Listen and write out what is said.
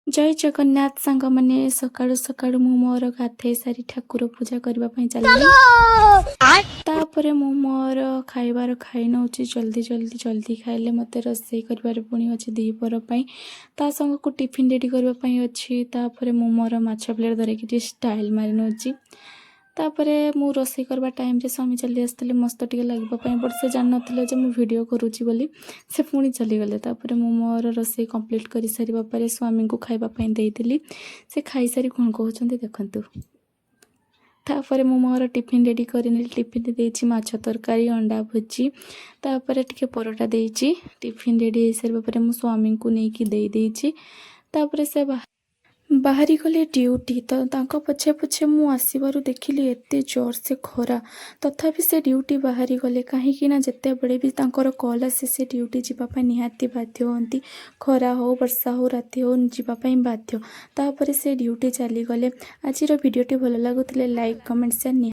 ଜୟ ଜଗନ୍ନାଥ ସାଙ୍ଗମାନେ। ସକାଳୁ ସକାଳୁ ମୁଁ ମୋର ଗାଧେଇ ସାରି ଠାକୁର ପୂଜା କରିବା ପାଇଁ ଚାଲିଲି। ତାପରେ ମୁଁ ମୋର ଖାଇବାର ଖାଇ ନେଉଛି ଜଲ୍ଦି ଜଲ୍ଦି। ଜଲ୍ଦି ଖାଇଲେ ମୋତେ ରୋଷେଇ କରିବାରେ ପୁଣି ଅଛି ଦ୍ୱିପହର ପାଇଁ, ତା ସାଙ୍ଗକୁ ଟିଫିନ୍ ରେଡ଼ି କରିବା ପାଇଁ ଅଛି। ତାପରେ ମୁଁ ମୋର ମାଛ ପ୍ଲେଟ୍ ଧରିକି ଟିକେ ଷ୍ଟାଇଲ୍ ମାରି ନେଉଛି। ତାପରେ ମୁଁ ରୋଷେଇ କରିବା ଟାଇମ୍ରେ ସ୍ୱାମୀ ଚାଲି ଆସିଥିଲେ ମସ୍ତ ଟିକେ ଲାଗିବା ପାଇଁ, ବଟ୍ ସେ ଜାଣିନଥିଲେ ଯେ ମୁଁ ଭିଡ଼ିଓ କରୁଛି ବୋଲି। ସେ ପୁଣି ଚାଲିଗଲେ। ତାପରେ ମୁଁ ମୋର ରୋଷେଇ କମ୍ପ୍ଲିଟ୍ କରିସାରିବା ପରେ ସ୍ୱାମୀଙ୍କୁ ଖାଇବା ପାଇଁ ଦେଇଥିଲି। ସେ ଖାଇସାରି କ'ଣ କହୁଛନ୍ତି ଦେଖନ୍ତୁ। ତାପରେ ମୁଁ ମୋର ଟିଫିନ୍ ରେଡ଼ି କରିନେଲି। ଟିଫିନ୍ ଦେଇଛି ମାଛ ତରକାରୀ, ଅଣ୍ଡା ଭୁଜି, ତାପରେ ଟିକେ ପରଟା ଦେଇଛି। ଟିଫିନ୍ ରେଡ଼ି ହେଇସାରିବା ପରେ ମୁଁ ସ୍ୱାମୀଙ୍କୁ ନେଇକି ଦେଇଦେଇଛି। ତାପରେ ସେ ବାହାରି ଗଲେ ଡ୍ୟୁଟି। ତ ତାଙ୍କ ପଛେ ପଛେ ମୁଁ ଆସିବାରୁ ଦେଖିଲି ଏତେ ଜୋରସେ ଖରା। ତଥାପି ସେ ଡ୍ୟୁଟି ବାହାରି ଗଲେ, କାହିଁକି ନା ଯେତେବେଳେ ବି ତାଙ୍କର କଲ୍ ଆସେ, ସେ ଡ୍ୟୁଟି ଯିବା ପାଇଁ ନିହାତି ବାଧ୍ୟ ହୁଅନ୍ତି। ଖରା ହଉ, ବର୍ଷା ହଉ, ରାତି ହଉ, ଯିବା ପାଇଁ ବାଧ୍ୟ। ତାପରେ ସେ ଡ୍ୟୁଟି ଚାଲିଗଲେ। ଆଜିର ଭିଡ଼ିଓଟି ଭଲ ଲାଗୁଥିଲେ ଲାଇକ୍, କମେଣ୍ଟ, ସେୟାର ନିହାତି